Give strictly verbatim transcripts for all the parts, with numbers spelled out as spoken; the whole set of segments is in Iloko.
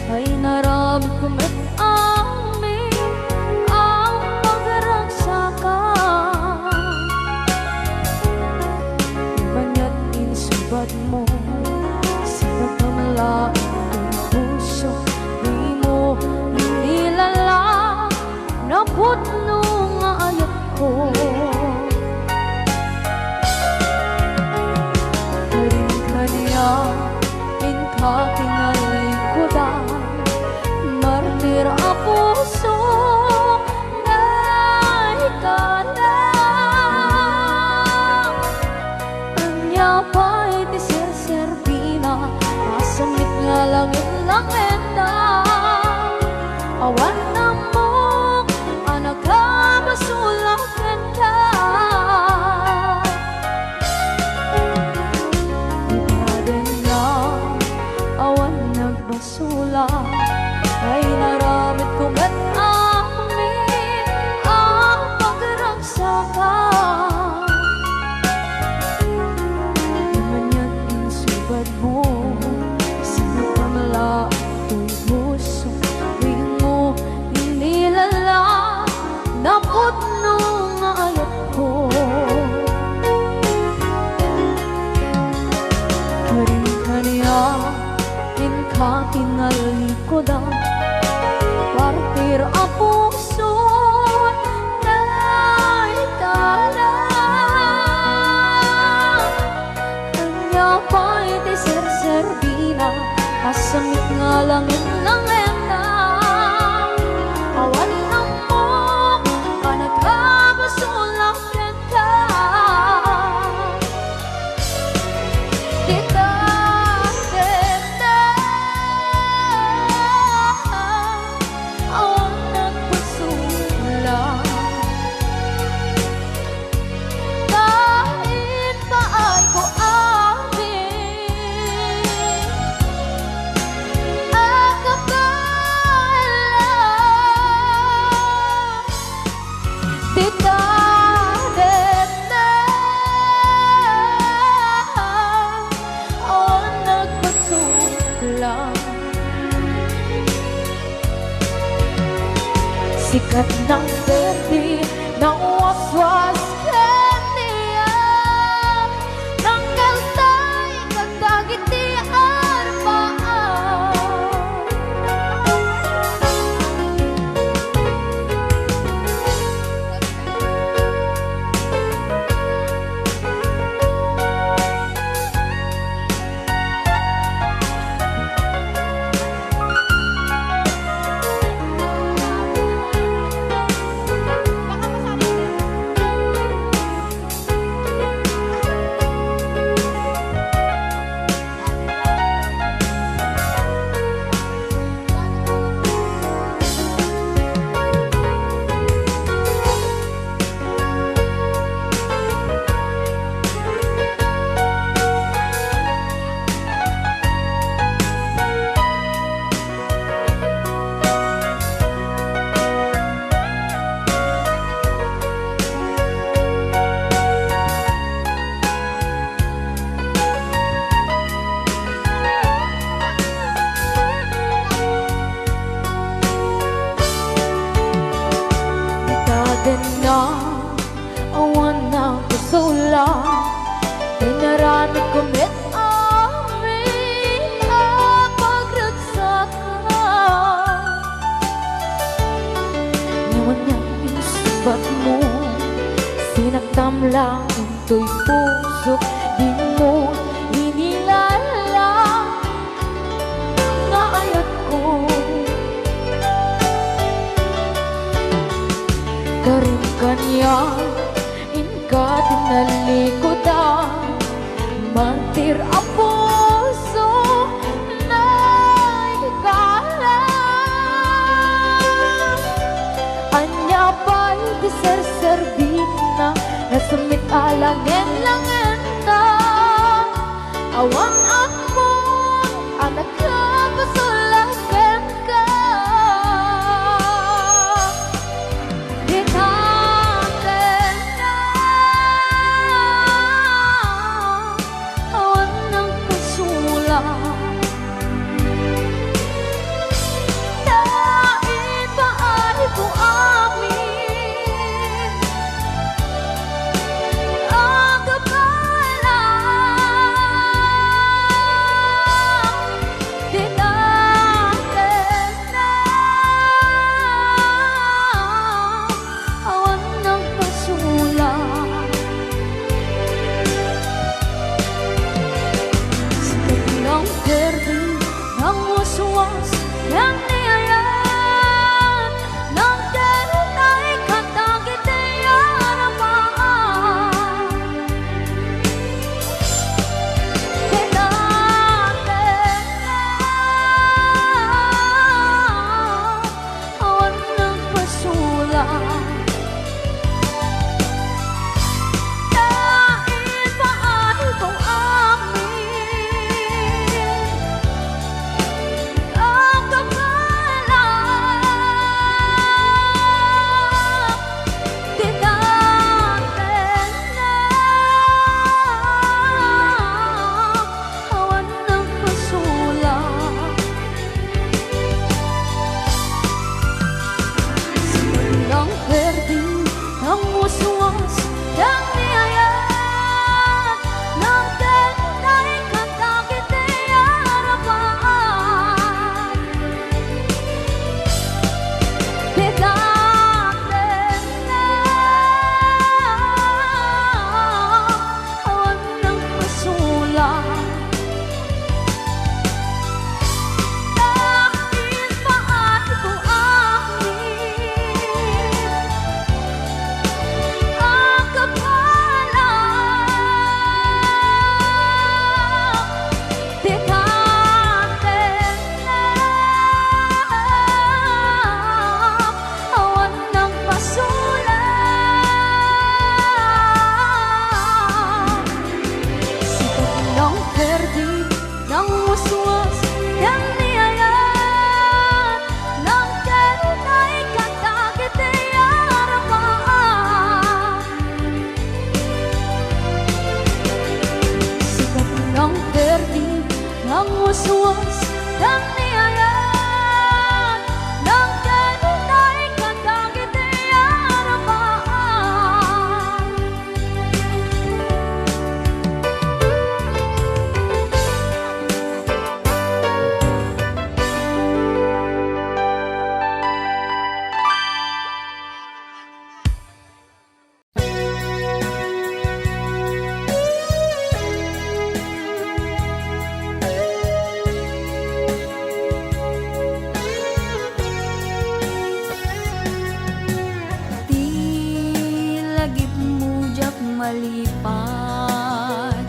Ay, naramidko met amin a pagragsakan. Maniat insubadmo, sinatam laeng ti puso, dimo inilala, napudno nga ayatko. Karin kaniak, inka tinallikudan, martir a puso, naikana. Ania pay ti serserbina, a semmit nga langit-langitna, awan ammok a nakabasol a kenka. Ita denna, awan nagbasola, ay, naramidko met amin a pagragsakan. Maniat insubadmo, sinatam laeng ti puso, dimo inilala, napudno nga ayatko. Karin kaniak, inka tinallikudan, martir a puso, naikana. Ania pay ti serserbina, a semmit nga langit-langitna, awan ammok a nakabasol a kenka. Dita, dita, awan nagbasola. Kain paay ko amin a kabaelan. Dita, dita, awan nagbasola. Sikat nang berdi, nang waswas kaniak, nang kaltay kadagiti arpaam. Dita denna, awan nagbasola, inaramidko met amin a pagragsakan. Ngem ania insubadmo, sinaktam laeng toy pusok, dimo inilala nga ayatko. Karin kaniak, inka tinallikudan, martir a puso, naikana. Ania pay ti serserbina, nasemmit a langen-langenna, awan ammok a nakabasol a kenka. Dita, dita, awan nagbasola. Ken ni ayat, nagdaytay kanta dagiti arapaak. Ket addena awan nagpasulak. Ta ipaayko amin a kappala ti datenna. Awan nagpasulak. Sika lang perdi, nang muswas, nang ni ayat, nang daytay kanta dagiti arapaak. Ti datenna awan nagpasulak. Ta ipaayko amin a kappala ti datenna. Awan nagpasulak. Sika lang perdi, nang muswas, ken ni ayat, nang daytay kanta dagiti arapaak. Sika lang perdi, nang muswas, ken ni ayat, nang daytay kanta dagiti arapaak. Ti lagipmo diak malipat,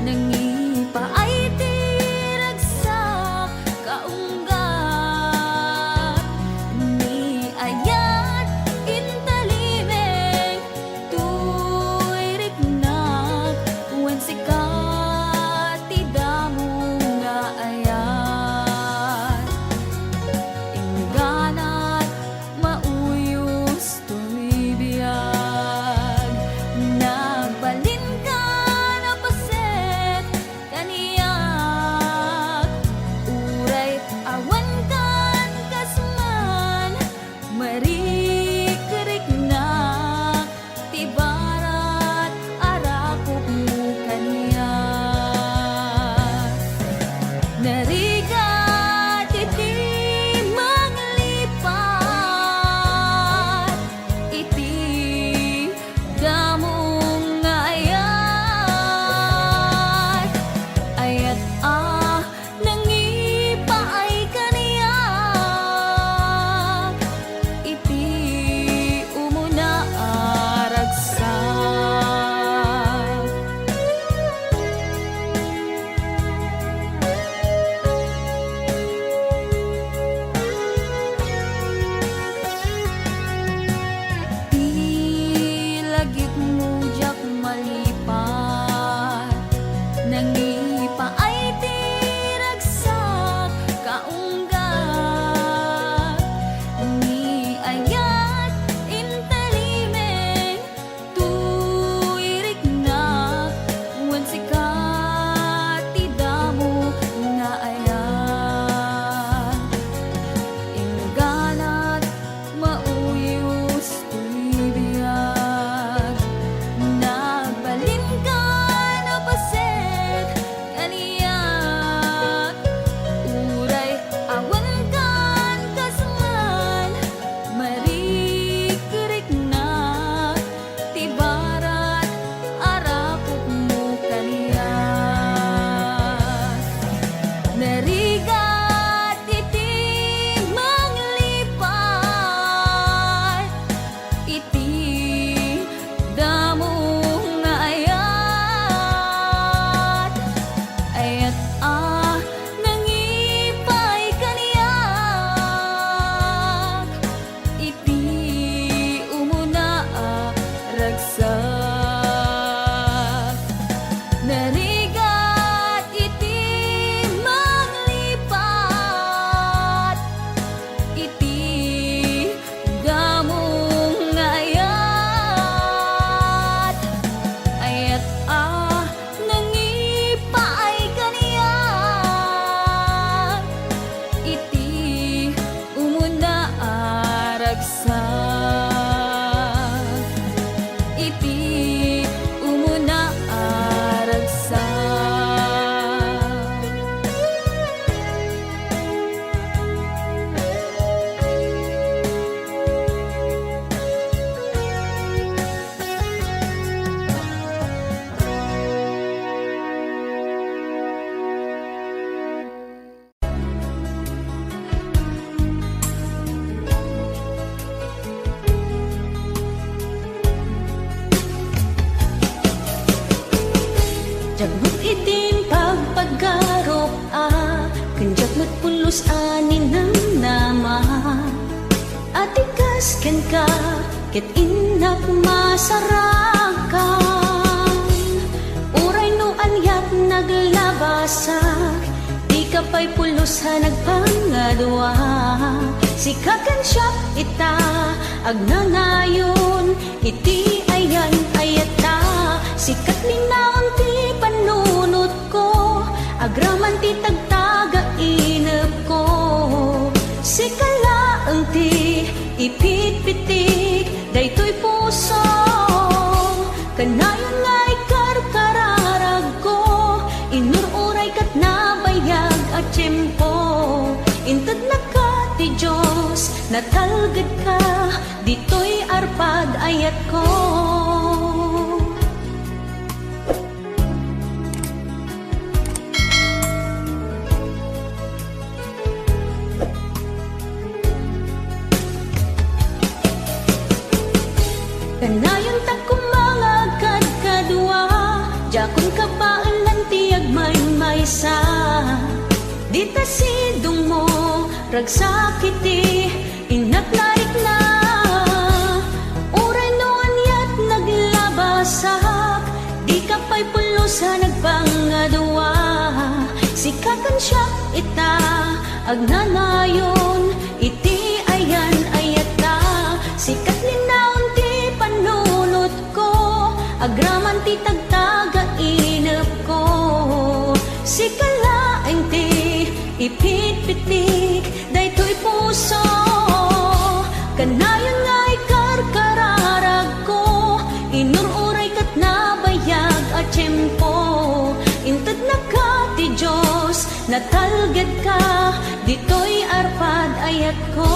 nangipaay ti ragsak kaunggat. Ni ayat intalimeng toy riknak, wen sika ti damo nga ayat. Ingganat mauyos toy biag, nagbalinka a paset kaniak. Uray awankan kas man, marikriknak ti barat a rakupmo kaniak. Narigat iti manglipat iti damo nga ayat. Ayat a nangipaay kaniak iti umuna a ragsak. Ti lagipmo diak malipat, nangipaay ti ragsak kaunggat. Ni ayat intalimeng toy riknak, wen sika ti damo nga ayat. Ingganat mauyos toy biag, nagbalinka a paset kaniak. Uray Aninam nama, atikas kenka, ket innak masarakan. Uray no aniat naglabasak, dika pay pulos a nagpangadua. Sika ken siak ita, agnanayon iti ayan-ayatta. Sika ket linnaon ti pannunot ko, agraman ti tagtagainepko. Sika laeng ti ipitpitik daytoy puso. Kanayon nga ikarkararagko, inur-uray ket nabayag a tiempo. Intednaka ti Dios, natalgedka ditoy arpad ayatko. Kanayon ta koma nga agkadkadua, diakon kabaelan ti agmaymaysa. Dita sidongmo, ragsak iti innak narikna. Uray no aniat naglabasak, dika pay pulos a nagpangadua. Sika ken siak ita, agnanayon iti ayan-ayatta. Sika ket linnaon ti pannunotko, agraman ti tagtagainepko. Sika laeng ti ipitpitik daytoy puso. Kanayon nga ikarkararagko, inur-uray ket nabayag a tiempo. Intednaka ti Dios, natalgedka ditoy arpad ayatko.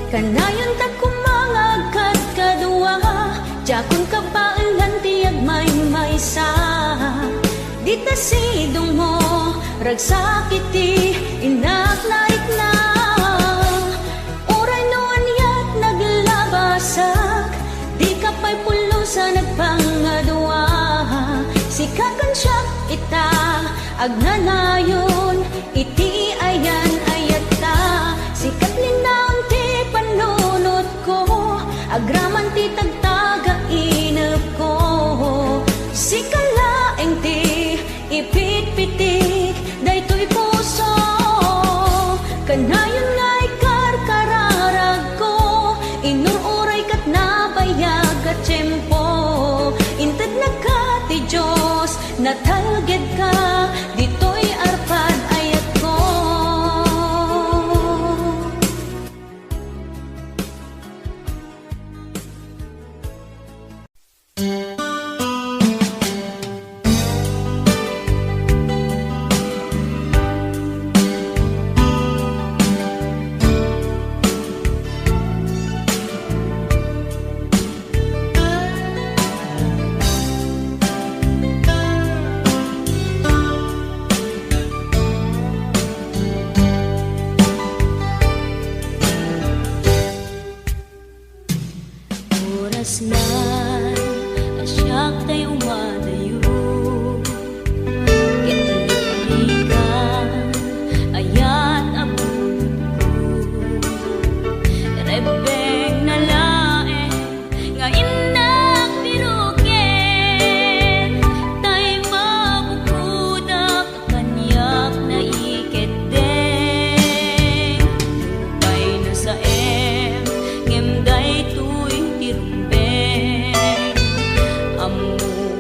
Kanayon ta koma nga agkadkadua, diakon kabaelan ti agmaymaysa. Dita sidongmo, ragsak iti innak narikna. Uray no aniat naglabasak, dika pay pulos a nagpangadua. Sika ken siak ita, agnanayon iti ayan-ayatta. Sika ket linnaon ti pannunotko, agraman ti tagtagainepko. Sika laeng ti ipitpitik daytoy puso. Kanayon nga ikarkararagko, inur-uray ket nabayag a tiempo. Intednaka ti Dios, natalgedka ditoy arpad ayatko. Orasna a siak tay umadayo, ket lika ayat a bunotko. Rebbengna laeng nga innak biroken, tay mabukodak kaniak naikeddeng. Nupay nasaem, ngem daytoy ti rumbeng. Ammok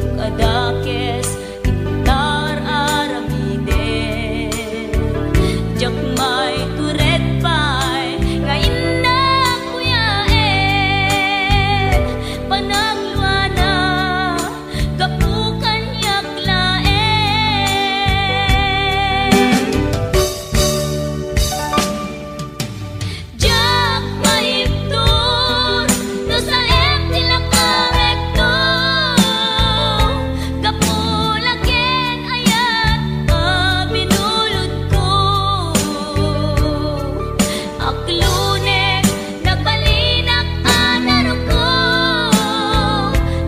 Lunek, nagbalinak a naruko,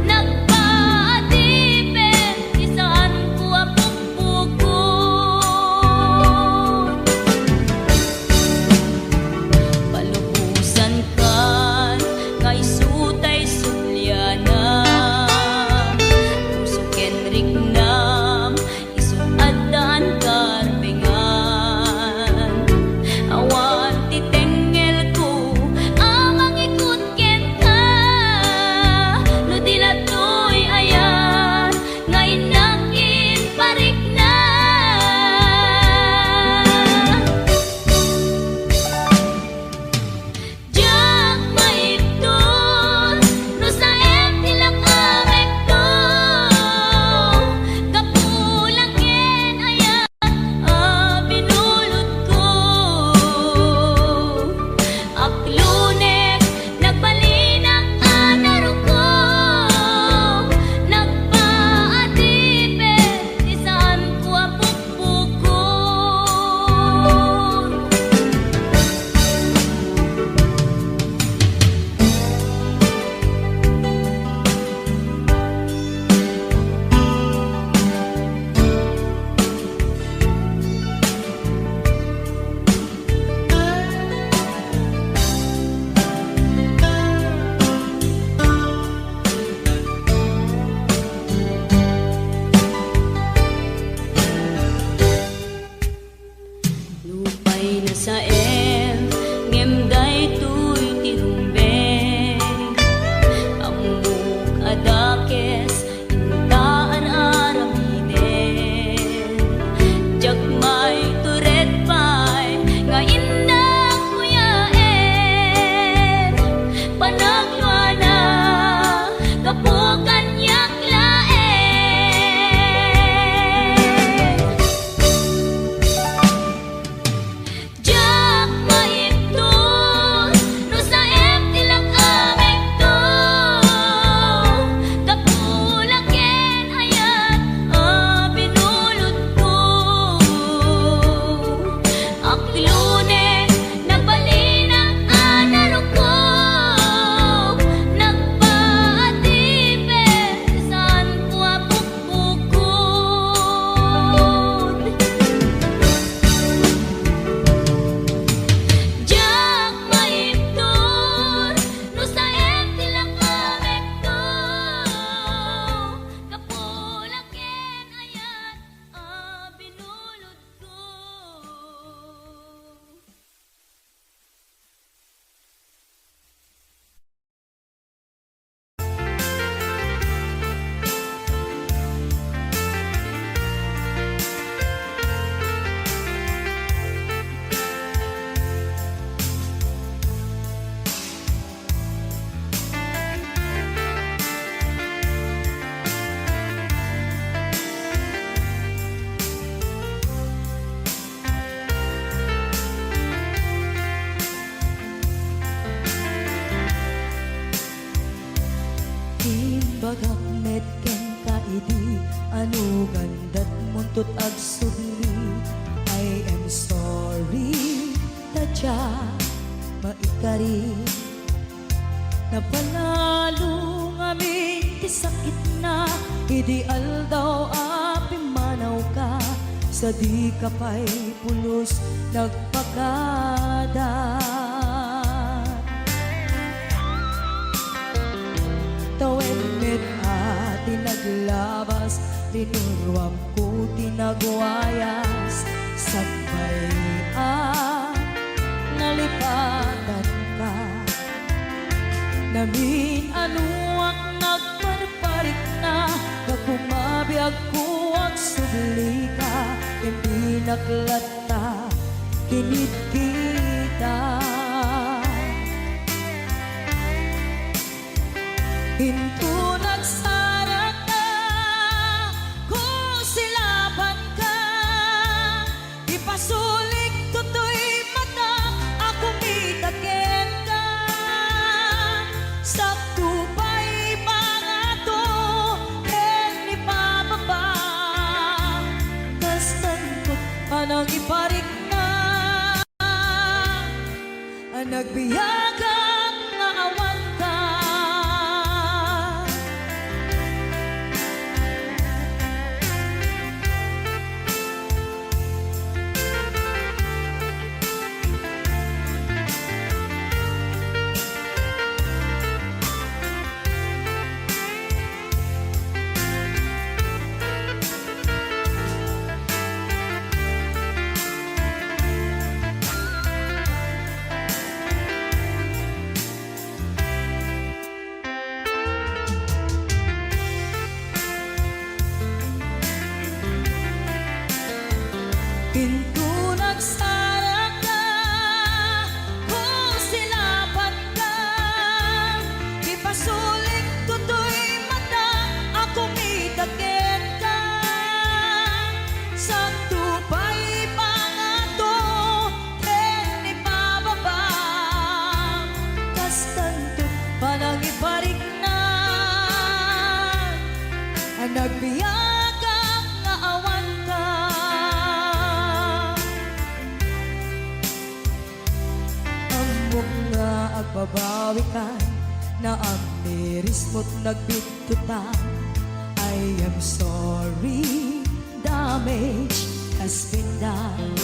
nagpaadipet ti saanko a pukpukot. Palubosankan nga isu tay sublianam, puso ken riknam, isu addan karbengan. Awan ti tengngelko a mangikut kenka, no di latoy ayat nga innak ken parikna. Diak maibtur no saem ti lakamekto, gapu lang ken ayat a binulotko. Aklunek, nagbalinak a naruko, nagpaadipet ti saanko a pukpukot. Nupay nasaem, ngem daytoy ti rumbeng. Ammok a dakes, inta ar-aramiden. Diak maitured pay nga innak kuyaen. Panagluana, gapu kaniak laeng. Diak maibtur no saem ti lakamekto, gapu la ken ayat a binulotko. Aklunek, nagbalinak a naruko, nagpaadipet ti saanko a pukpukot. Diak maibtur no saem ti lakamekto, gapu la ken ayat a binulotko. Imbagak met kenka idi, ano gandat muntot agsubli. I am sorry, ta diak maikari. Napalalo ngamin ti sakitna idi aldaw a pimmanawka, sadika pay pulos nagpakada. Tawen met a ti naglabas, linuruamko ti nagwayas, sakbay a nalipatanka. Namin-anoak nagparparikna, gapu mabiagko agsublika, impinak latta kinitkita. Inton agsaraka, kusilapanka, ipasulik toy mata a kumita kenka. Sakto pay pangato ken ipababa, kas tanto a nangiparikna. Nagbiagak nga awan ka. Inton agsaraka, kung silapanka, ipasulik toy mata a kumita kenka. Sadto pay pangato ken ipababa, kastanto panangiparikna. Nagbiagak nga awan ka. Ammok nga agbabawi ka, naamirismo't nagbittotan. I am sorry, damage has been done.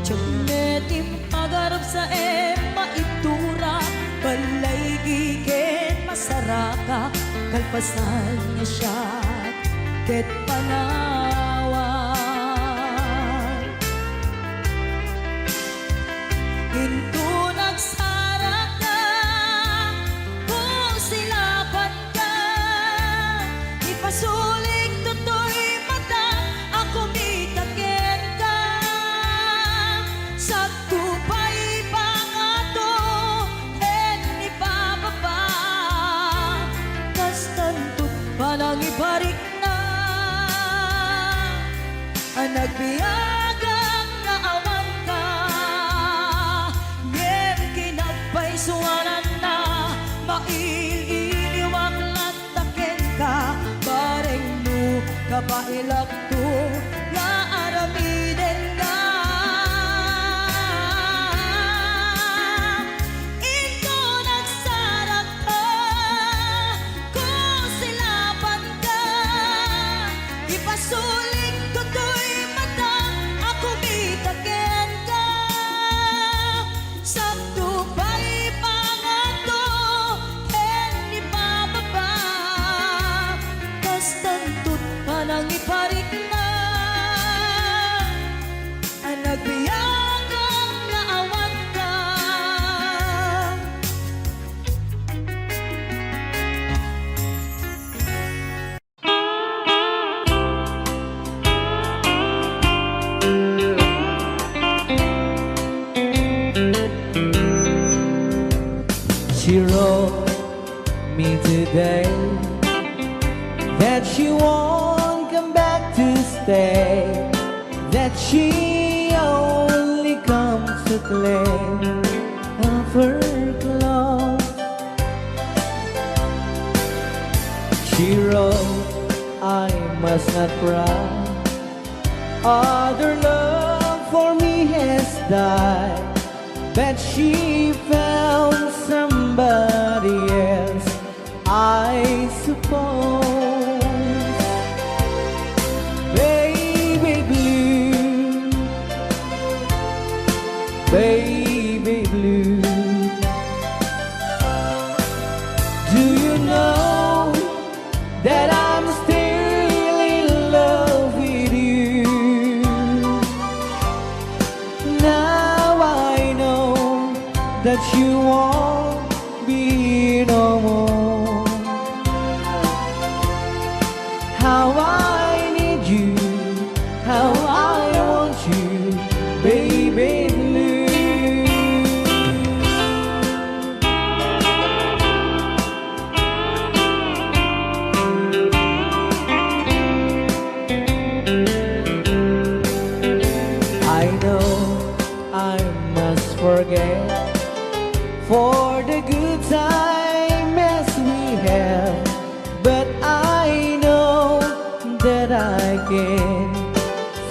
Diak met impagarop sa em maitura, balay giken masarakak, kalpasan nga siak ket panawan. Inton agsaraka, kung silapanka, ipasulik toy mata a kumita kenka. Sadto pay pangato ken ipababa, kastanto panangiparikna. Nagbiagak nga awan ka, ngem kinagpaysuananna, mail-iliwak latta kenka, bareng no kabaelakto nga aramidenka. Inton agsaraka, kung silapanka, ipasulik toy mata a kumita kenka. Sadto pay pangato ken ipababa, kastanto panangiparikna. Nagbiagak nga awan ka. She wrote me today that she won't come back to stay, that she only comes to claim of her clothes. She wrote, "I must not cry. Other love for me has died." But she found somebody else, I suppose. Baby blue, baby blue, do you know that I'm still in love with you? Now I know that you won't be no more. How I need you, how I want you, baby blue. I know I must forget for the good time as we have, but I know that I can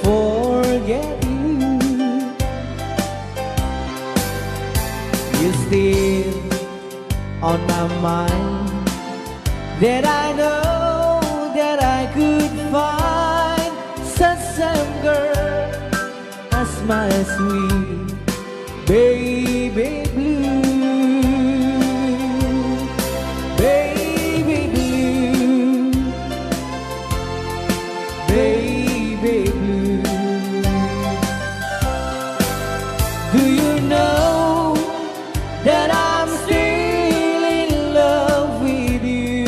forget you. You're still on my mind. That I know that I could find such same girl as my sweet baby blue, baby blue, baby blue. Do you know that I'm still in love with you?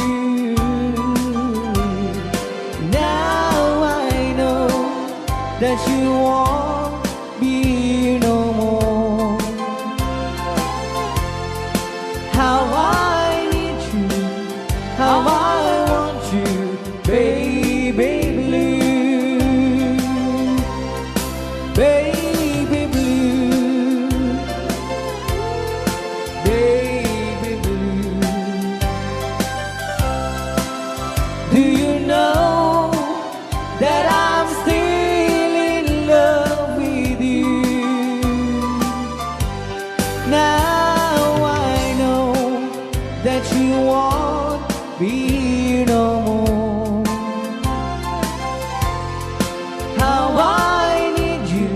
Now I know that you won't be here no more. How I need you, how I want you, baby blue, baby blue, baby blue. Do you know that I'm still in love with you? Now I know that you won't be here no more. How I need you,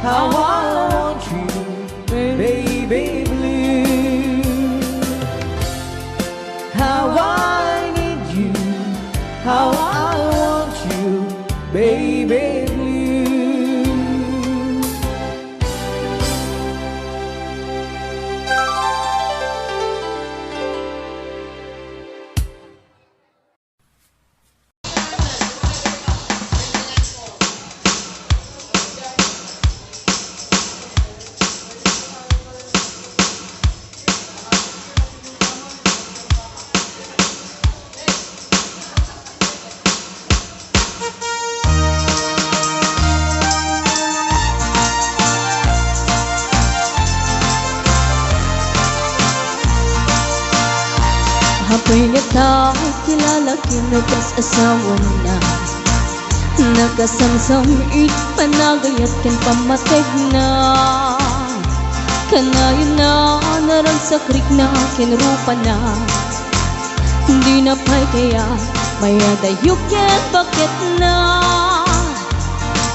how I want you, baby blue. How I need you, how I want you, baby blue. Apay ngata ti lalaki no kas asawana. Nakasamsam iti panagayat ken pammategna. Kanayon a naragsakrikna ken rupana. Dina pay kayat mayadayo ken baketna.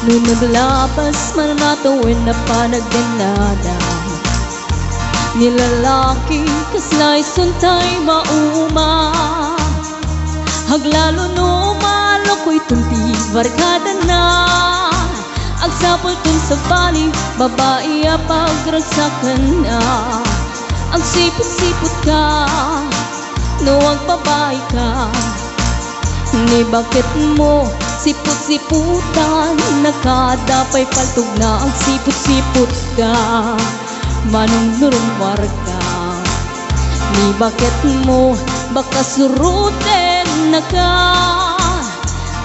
No naglabas man a tawen a panagdennada. Ni lalaki, kasla isun tay mauma. Aglalo no maluko iton ti barkadana. Agsapulton sabali, babai a pagragsakanna. Agsiput-siputka, no agbabaika. Ni baketmo, siput-siputannaka, da pay paltogna, agsiput-siputka. Manungnurumwarka. Ni baketmo, bakasurutennaka.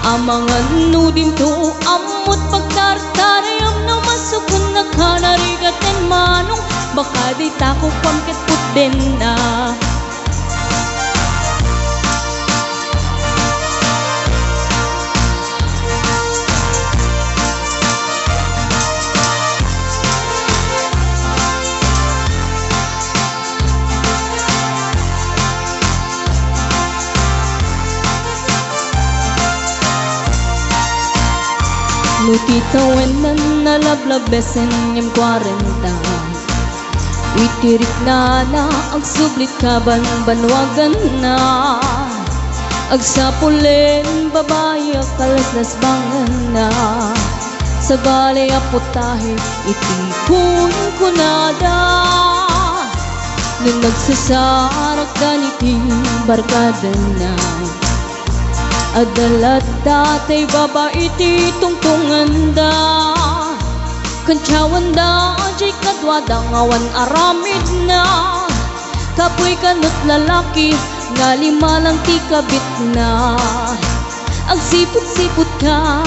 Amangan no dinto, ammot pagtartarayam no masukonnaka narigat ken manong, baka dayta kukuam ket putdenna. No ti tawen nalablabesen ngem kuarenta, iti riknana, agsublit kabanbanuaganna. Agsapulen babai a kalaslasbanganna. Sabali a putahe iti kunkunada. No nagsasarakdan iti barkadana, adda latta tay baba iti tungtunganda. Kantiawanda jay kaduada nga awan aramidna. Kapuy kanut lalaki nga lima lang ti kabitna. Agsiput-siputka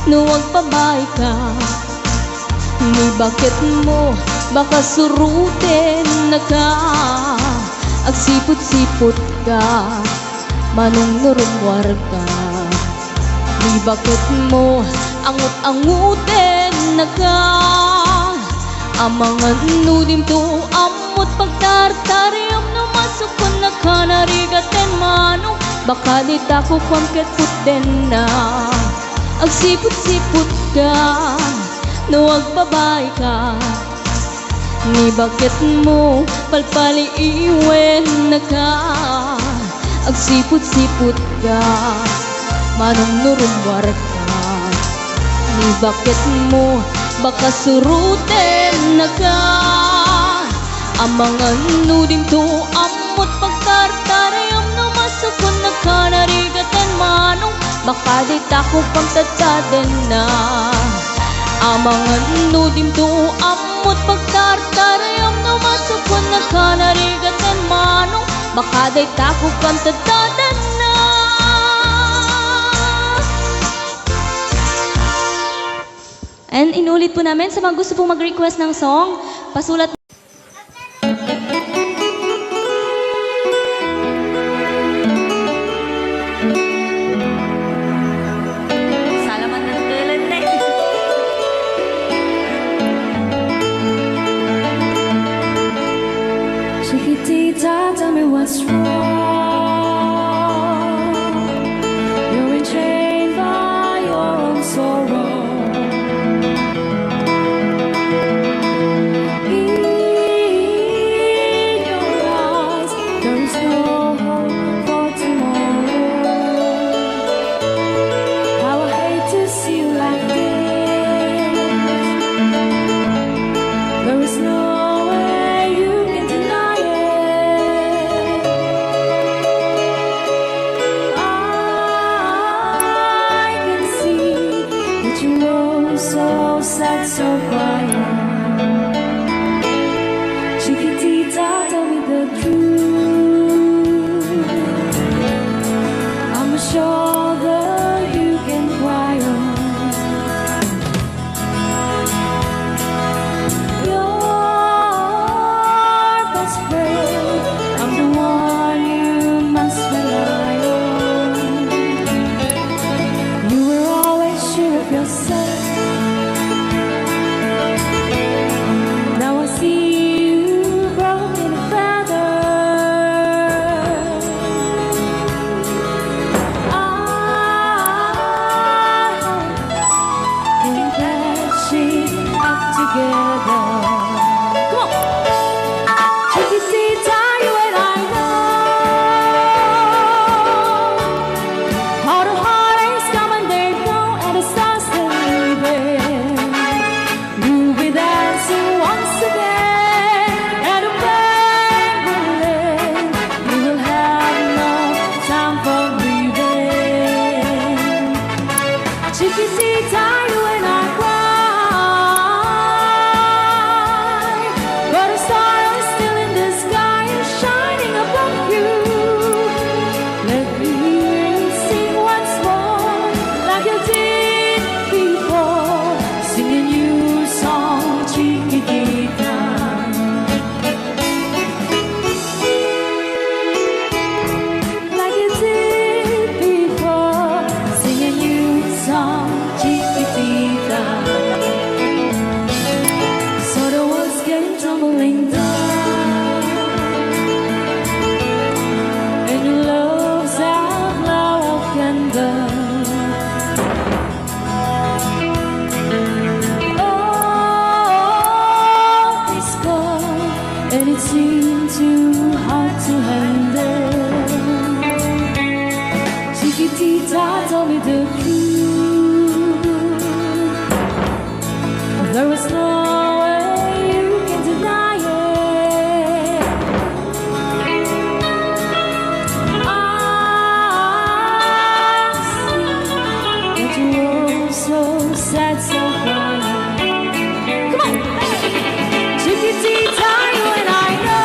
no agbabaika. Ni baketmo, bakasurutennaka. Agsiput-siputka, manungnurumwarka. Ni baketmo, angut-angutennaka. Amangan no dimto ammot pagtartariam no masukon na kanarigat ken manong, baka dayta kukuam ket putdenna. Agsiput-siput ka no agbabai ka. Ni baketmo, palpaliiwennaka. Agsiput-siput ka, manong no rummuarka. Ni baketmo, baka surutennaka. Amangan no dimto ammot pagtartariam no masukon na kanarigat ken manong, baka dayta kukuam tadtadenna. Amangan no dimto ammot pagtartariam no masukon na kanarigat ken manong, baka dayta kukuam tadtadenna. And inulit po namin sa mga gusto pong mag-request ng song, pasulat. Salamat ng tulad na. Chiquitita, tell me what's wrong. You're enchained by your own sorrow. In your eyes, there is no hope for tomorrow. How I hate to see you like this. There is no way you can deny it. I can see that you are so sad, so quiet. Chiquitita, tell me the truth. I'm a shoulder you can cry on. Your best friend, I'm the one you must rely on. You were always sure of yourself. Now I see you broken and battered. I hope we can patch it up together. Come on. Chiquitita, you and I know how the heartaches come and they go, and the stars are leaving. You'll be dancing once again, and the pain will end. You will have no time for grieving. Chiquitita, you and I cry, but a star is still in the sky and shining above you. Let me hear you sing once more, like you did before. Sing a new song, Chiquitita. Like you did before, sing a new song, Chiquitita. So the walls came tumbling down, and your love's outlaw of candle. Oh, this cold, and it seemed too hard to handle. Chiquitita, tell me the truth. There was no way you can deny it. I see that you were so sad, so quiet. Come on! Chiquitita, you and I know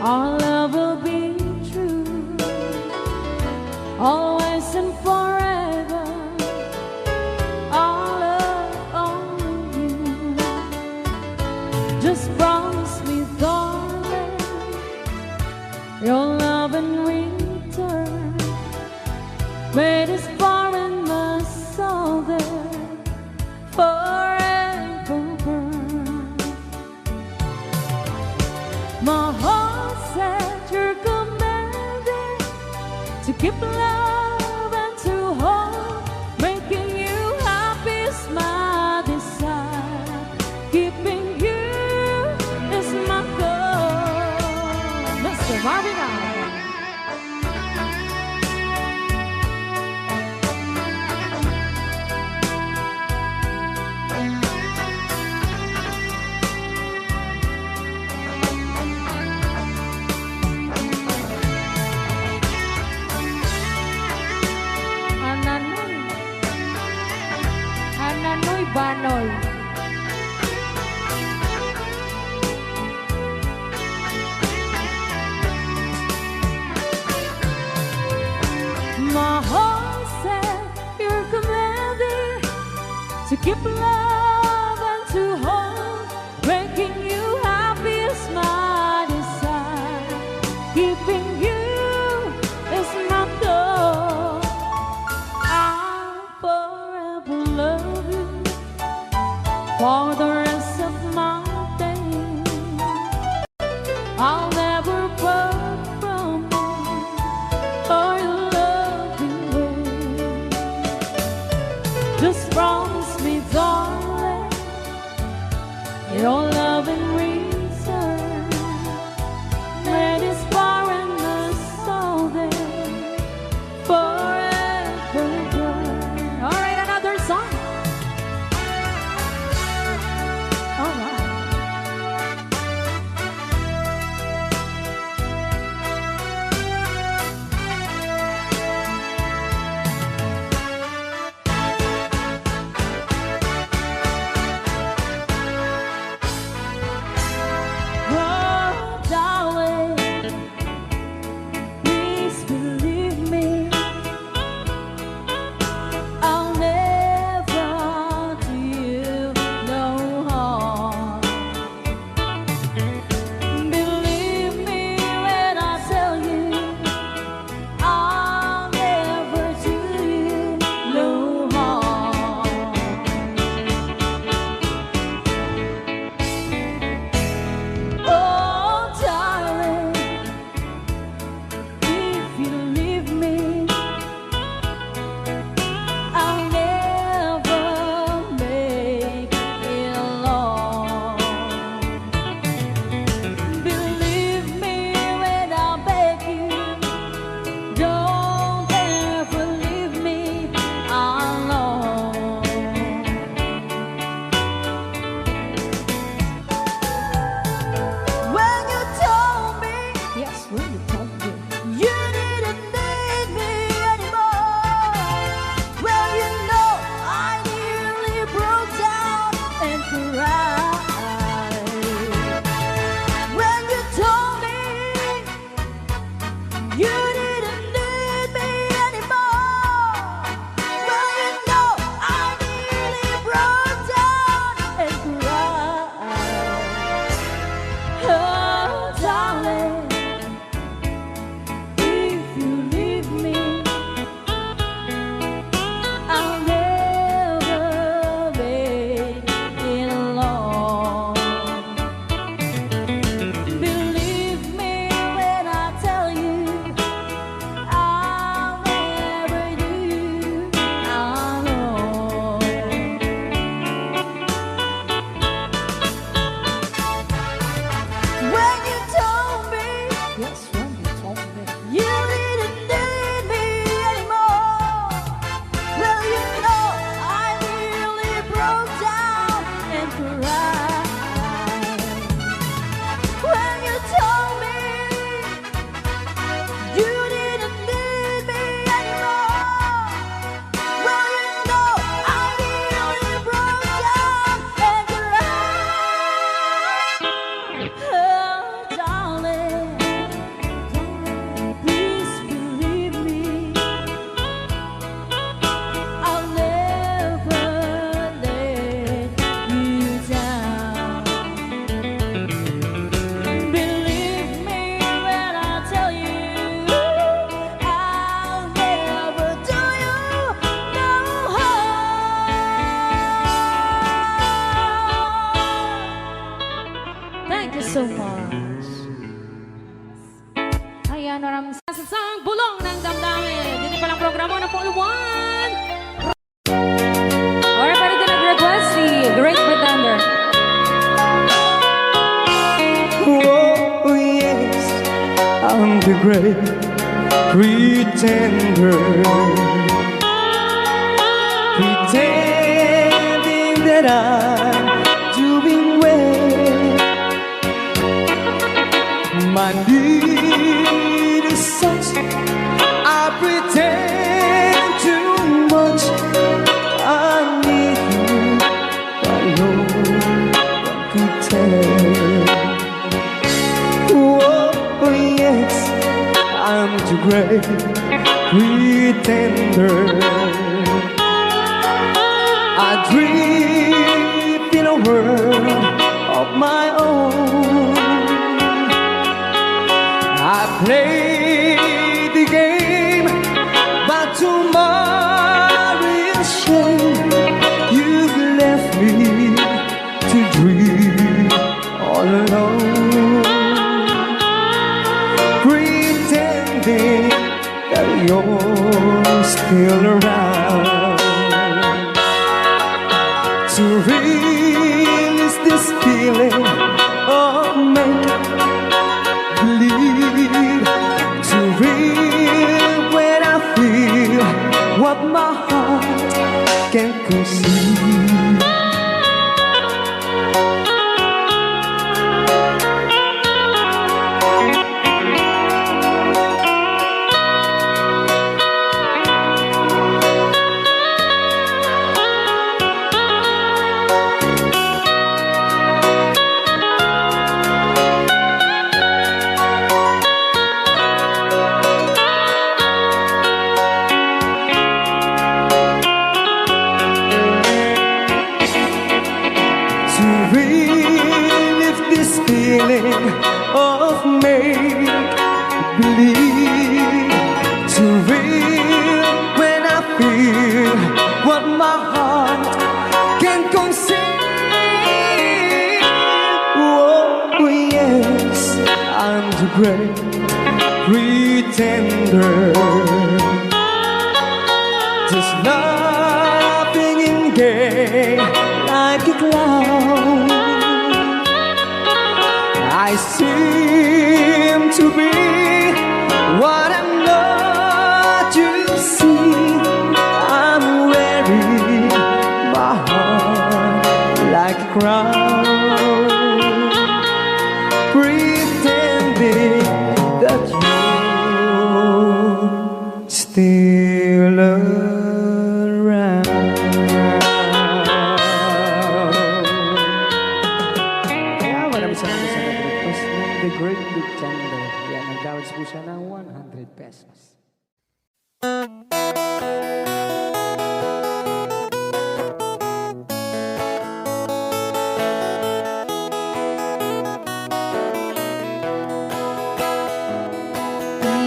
Our love will be true, always and forever. Our love only you. Just promise me, darling, your love in return. May this fire in my soul there forever burn. Mahal, said you're commanded to keep love and to hold. Making you happy is my desire. Keeping you is my goal. Mister Marvin Allen. Ananoy. Ananoy Banoy. Mahal, said you're commanded to keep love and to hold. Making you happy is my desire. Keeping you is my goal. I'll forever love you for the rest of my days. I'll never part from you or your loving ways. Just promise me, darling, your love in return. May this fire in my soul there forever burn. All right, another song. All right. Sa sang bulong ng damdamin. Dito palang programa na po, one. Or pwede din nag-request si Great Pretender. Oh, yes, I'm the great pretender. Pretending that I'm doing well. My need is such, I pretend too much. I need you, I know what to tell. Oh, yes, I'm too great pretender. I drift in a world of my own. I play the game, but to my real shame, you left me to dream all alone, pretending that you're still around. To release this feeling of make believe, to real when I feel what my heart can conceive. To relive this feeling of make believe, to real when I feel what my heart can conceive. Oh, yes, I'm the great pretender, just laughing and gay like a clown. I seem to be what I'm not, you see. I'm wearing my heart like a crown, pretending that you're still around. Kaya wala, maraming salamat sa nag-request ng The Great Big Thunder. Yan, nagdawat po siya ng one hundred pesos.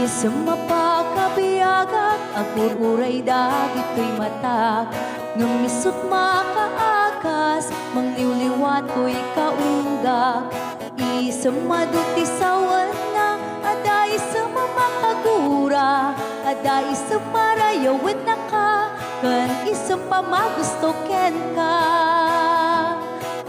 Isem a pakabiagak, agur-uray dagitoy matak, ngem isut' makaagas, mangliwliwa toy kaunggak. Isem adu ti sawenna, adda isem a makagura, adda isem a rayawennaka, ken isem a magusto kenka.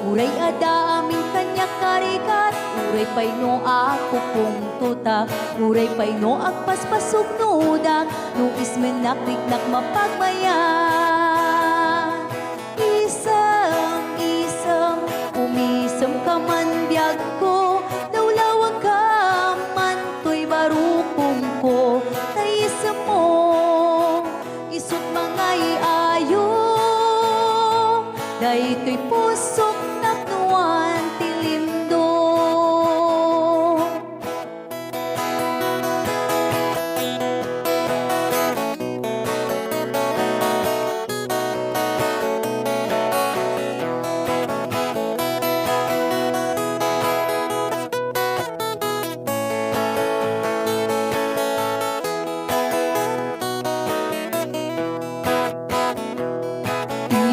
Uray adda amin kaniak a rigat, uray pay no akupungtotak, uray pay no agpaspasugnodak, no ismennak, riknak mapagmayat. Isem, isem, umisemka man biagko, lawlawagka man toy barukongko, ta isemmo, isut' mangay-ayo, daytoy pusok tapno awan ti lindong.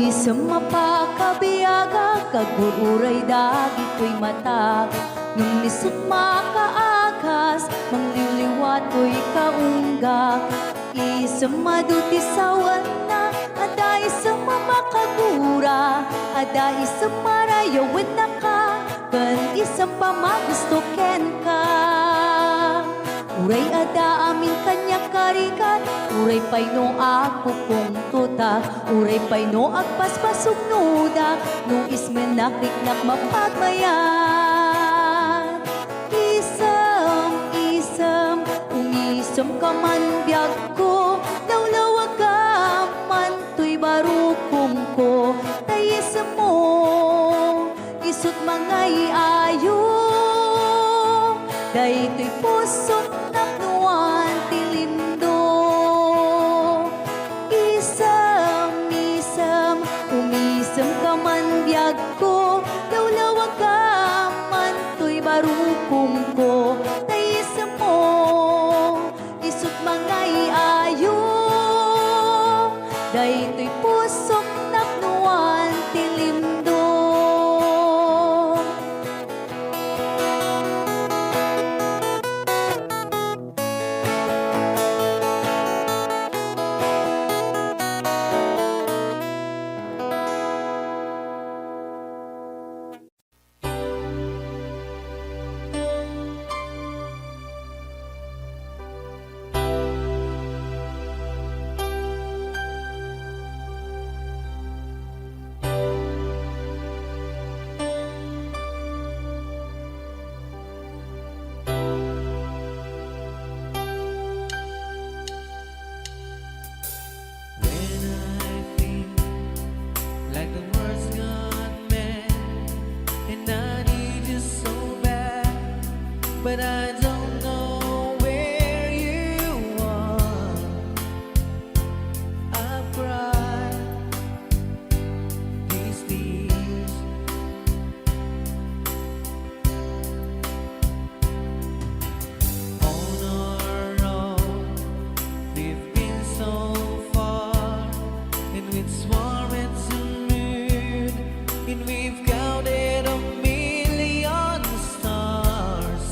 Isem a pakabiagak, agur-uray dagitoy matak, ngem isut' makaagas, mangliwliwa Daytoy kaunggak, isem adu ti sawenna, adda isem a makagura, adda isem a rayawennaka, ken isem a magusto kenka. Uray adda amin kaniak a rigat, uray pay no agpupungtotak, uray pay no agpaspasungodak, no ismennak, riknak mapagmayat. Isem, isem, umisemka man biagko, lawlawagam man toy barukongko, ta isem mo, isut' mangay-ayo, daytoy pusok napnoan ti lindo. Isem, isem, umisemka man biagko, lawlawagam man toy barukongko, ta isem mo, isut' mangay-ayo, daytoy pusok napnoan ti lindo. When I think like the world's gone mad, and I need you so bad, but I don't know where you are. I've cried these tears on our own. We've been so far, and we've swam at the moon, and we've counted a million stars.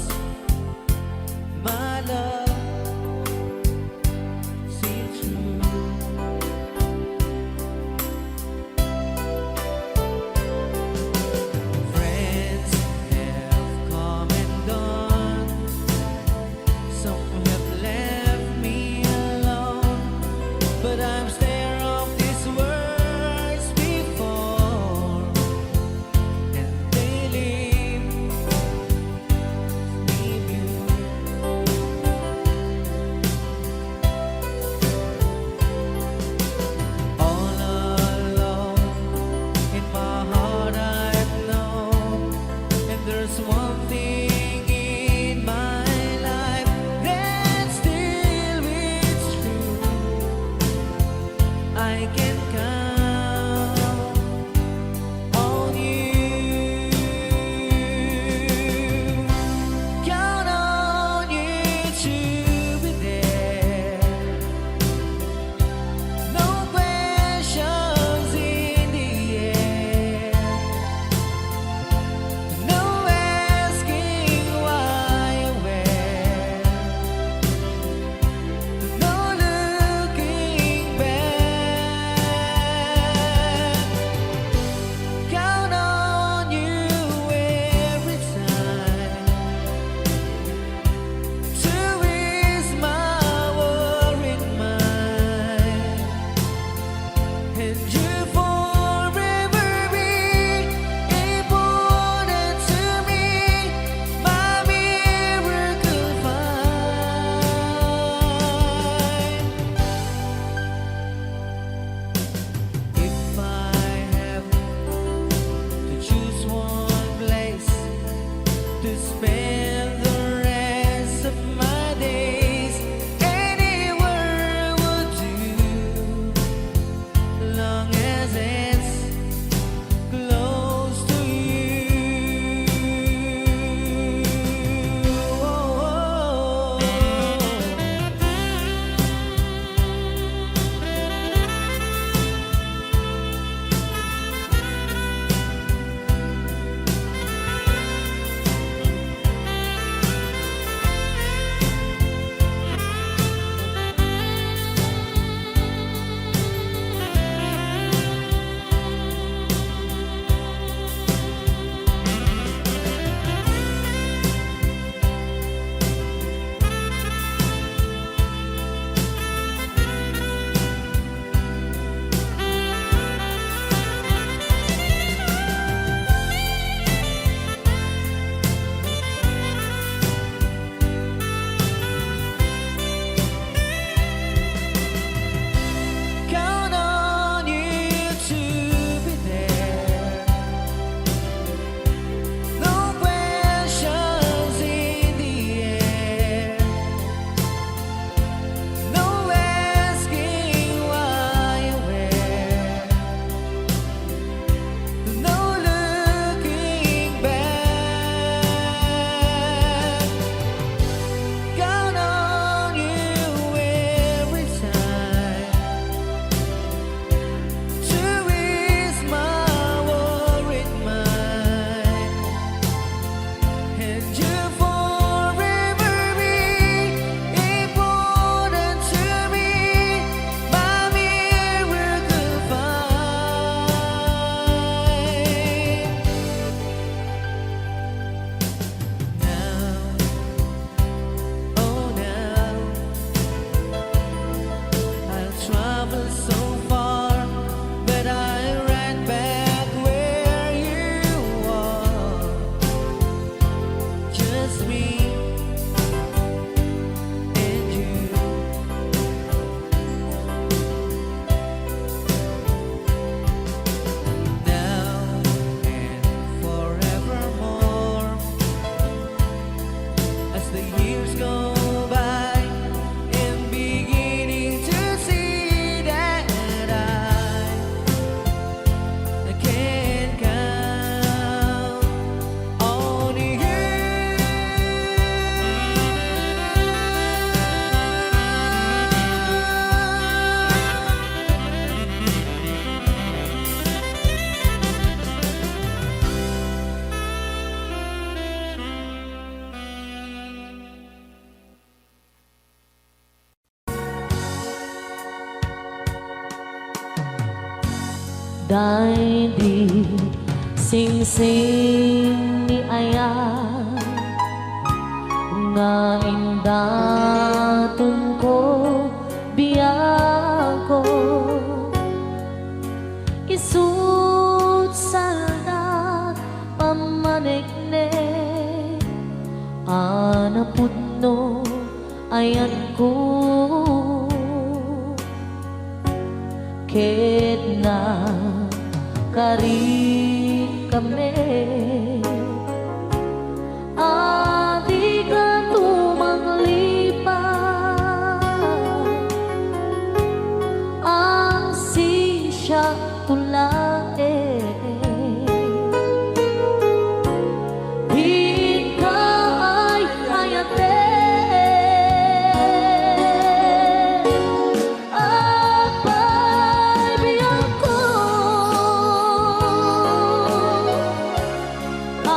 The years go by and beginning to see that I can't count on you. Daydi singsing ni ayat nga indatonko biagko. Isu't saldak pammaneknek a napudno ayatko ket nakarikami a dika tumanglipat. Ang sisiak to laeng. Dika ay-ayaten. Agpaybiagko a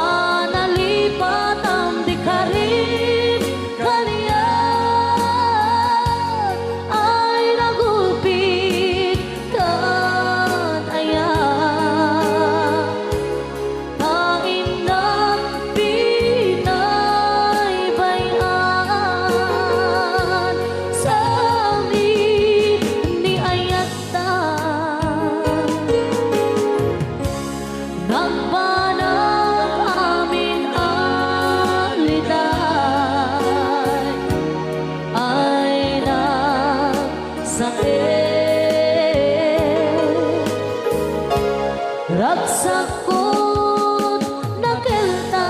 nalipat, ngem di karim kaniak ay nagupit ken ayat. Ta innak binaybay-an sa amin ni ayatta. Nagbanag amin a liday ay nagsakit. Ragsakon nakeltay.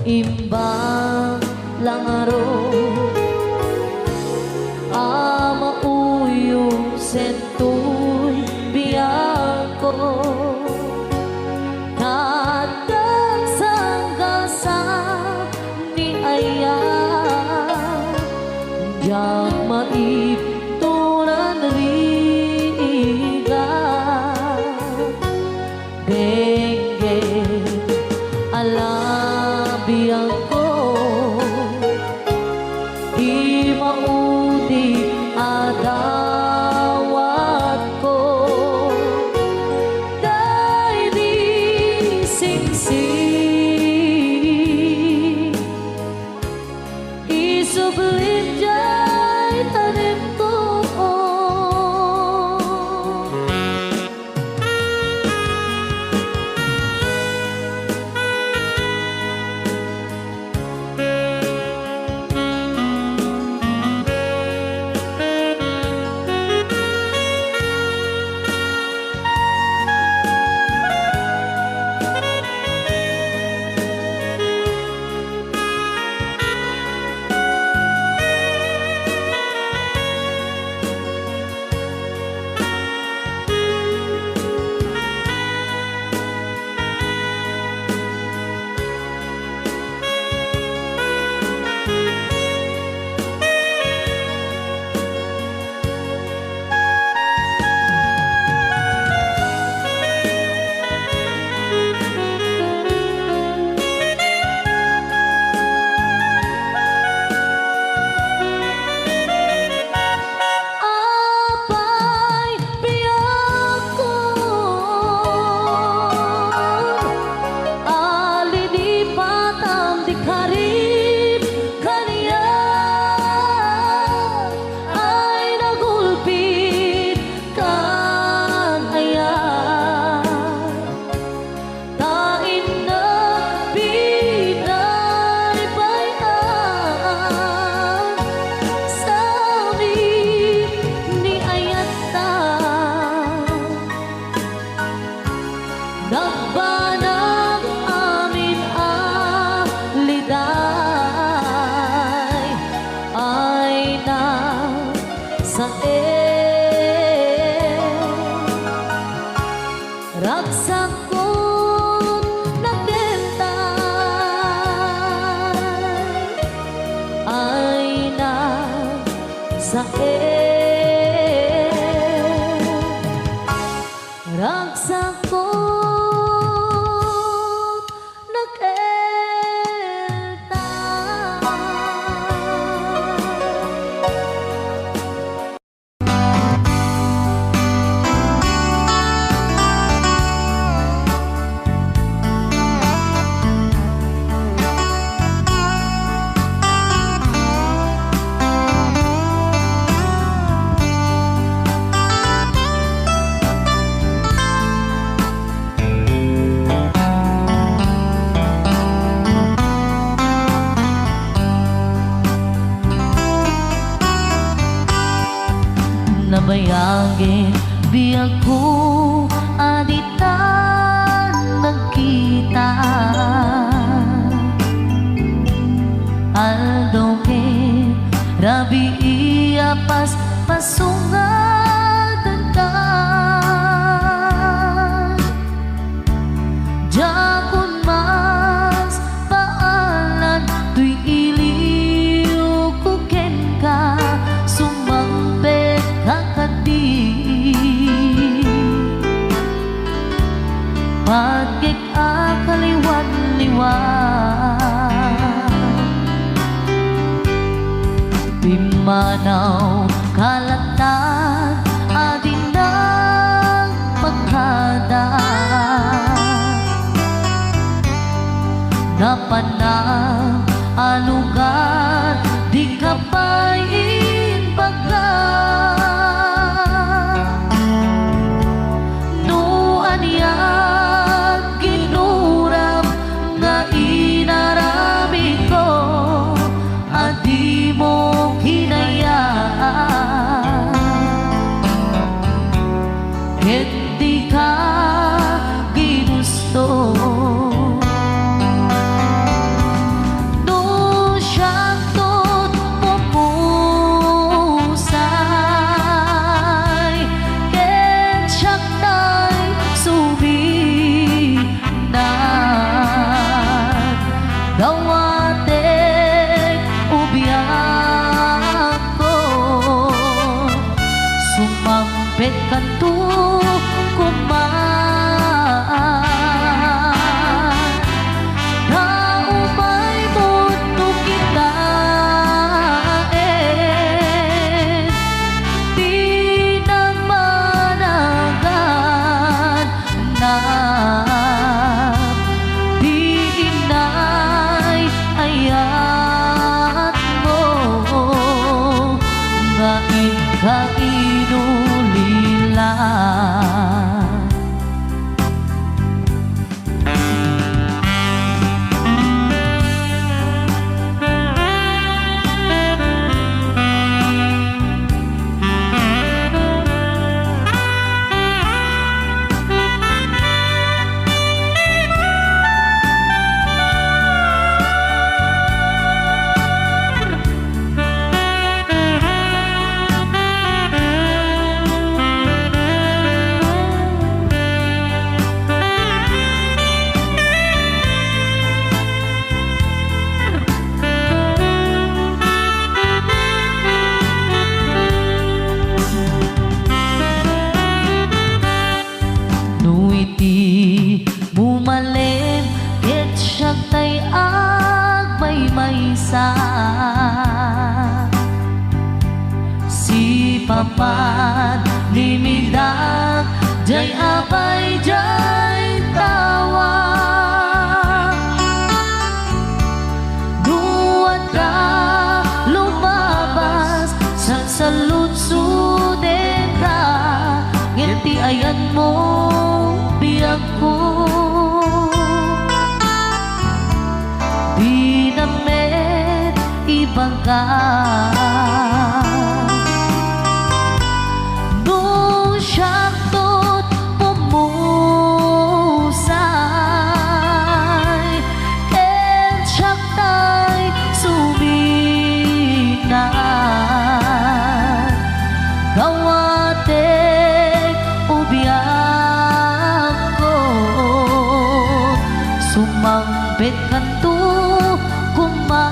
Naimbag la ngarud a mauyosen toy biagko. Tatagsanggasa ni aya, diak maipturan rigat. Denggen a la biagko. Anak amin a liday ay nagsaen. Ragsakkon nakeltay ay nagsaen. Ragsakkon nakeltay. Nabayagin biagko a ditan nagkita. Aldaw ken rabii a paspasungan. Diakon maspaalan toy iliwko kenka, sumangpetka kadi. Patgek a kaliwat-liwat. Pimmanaw ka latta a di nagpakada. Napanam a lugar, dika pay imbaga. No aniat ginuram nga inaramidko a dimo kinayat, ket dika ginusto. No siakto't pumusay, ket siak tay suminat, dawatek o biagko, sumang petkanto koma. Ta umay pudno kitaen, ti nagmanagan na ti inay ayatmo nga inka inulila. No iti bumalem ket siak tay agmaymaysa. Sipapan ni midak jay apay jay tawa. No adda lumabas, salsaludsodenka, ngem ti ayanmo, biagko, dina met ibaga. No siakto't pumusay, Tumangpetkanto koma,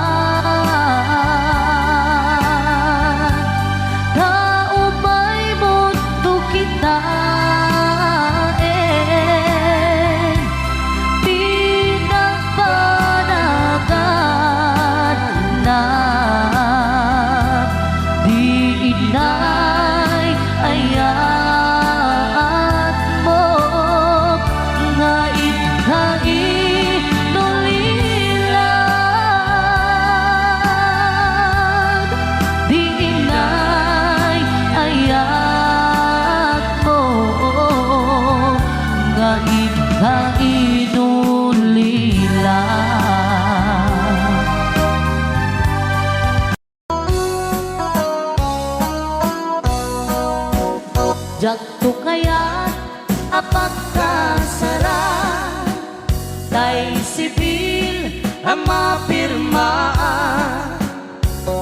ta umay monto kitaen, pinagpanaganna. Di inay ayatmo nga inka inulilad. Di inay ayatmo nga inka inulilad. Diakto kayat a pagkasara, tay sibil a mapirmaan.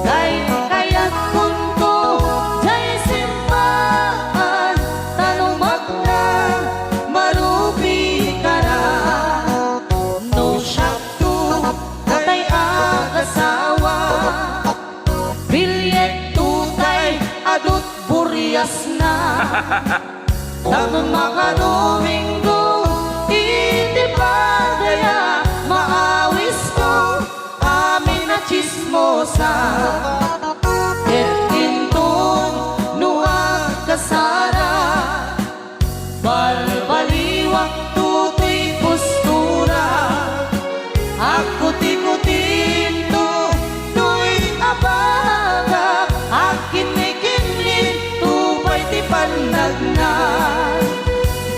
Tay kayatkonto jay simbahan, ta no makna, marubikana. No siakto tay agasawa, bilyekto tay adu't buriasna. Tapno makadominggo iti padaya, maawisko amin a tsismosa. Ket inton no agkasara, balbaliwakto toy postura. Agkutikutinto toy abaga, agkinnikinninto pay ti pannagna.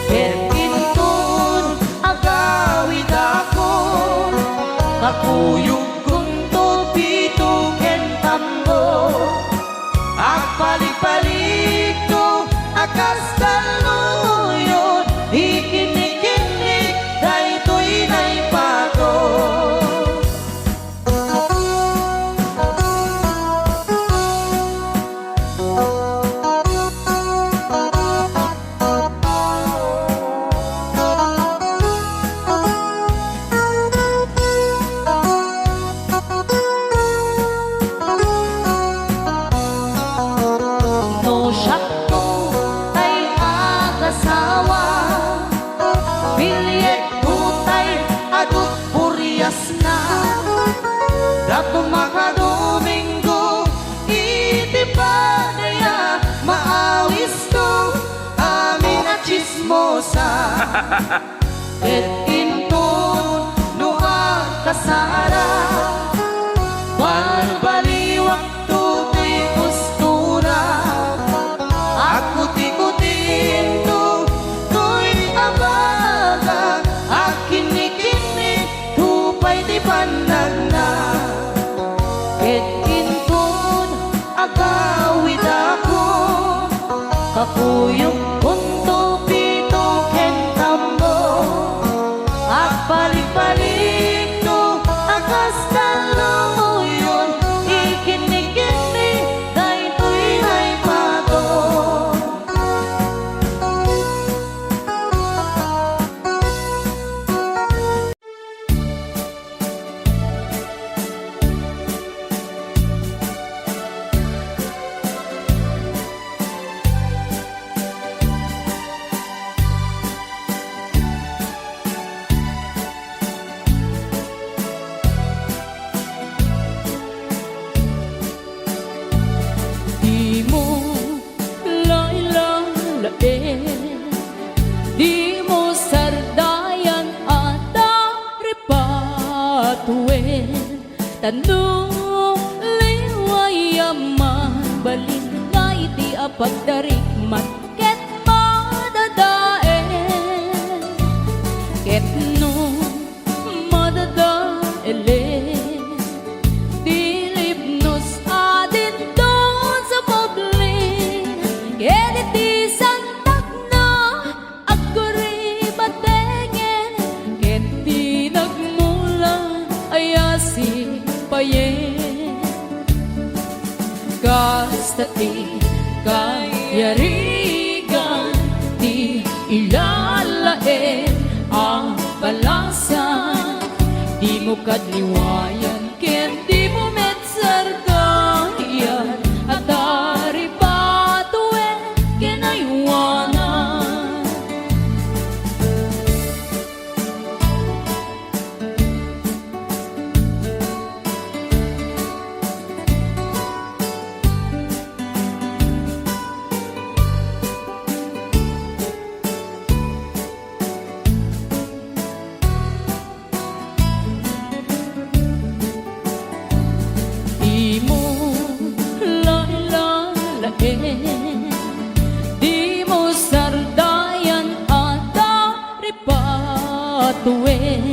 Ket inton agawidakon, kakuyogkonto pito ken tambor. Agpaligpaligto a kas talloyon, ikinnikinnik daytoy naipato. No siakto tay agasawa, bilyekto tay adu't buriasna. Tapno makadominggo iti padaya, maawisko amin a tsismosa. Ket inton no agkasara, balbaliwakto ti postura. Agkutikutinto toy abaga, agkinnikinnikto pay ti pannagna. Ket inton agawidakon, kakuyogkonto pito ken tambor. Agpaligpaligto a kas talloyon, ikinnikinnik daytoy naipato. Dimo laylalaen, dimo sardayan a taripatoen, ta no liway a mabalin nga idi a pagdarikmat ket madadael, ket no madadaelen ti libnos a dinton sa publi, ket iti santagna agguribatengen, ket ti nagmula a yasig payen. Kasta ti kayarigan ti ilalaen a balasan. Dimo kadliwayan ken dimo met sargayan, a taripatuen ken aywanan. Dimo lalaen, dimo sardayan a taripatuen,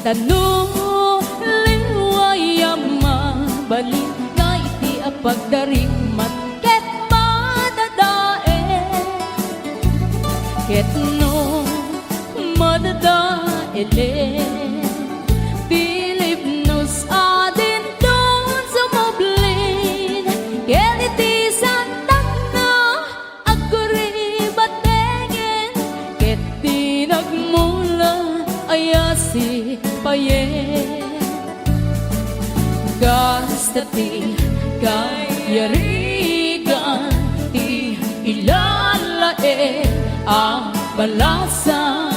ta no liway a mabalin nga iti a pagdariman ket madadael, ket no madadaelen ti libnos a dinton sumublin ken iti santana agkuribatengen ket ti nagmula a yasipayen. Kasta ti kayarigan ti ilalaed a balasan,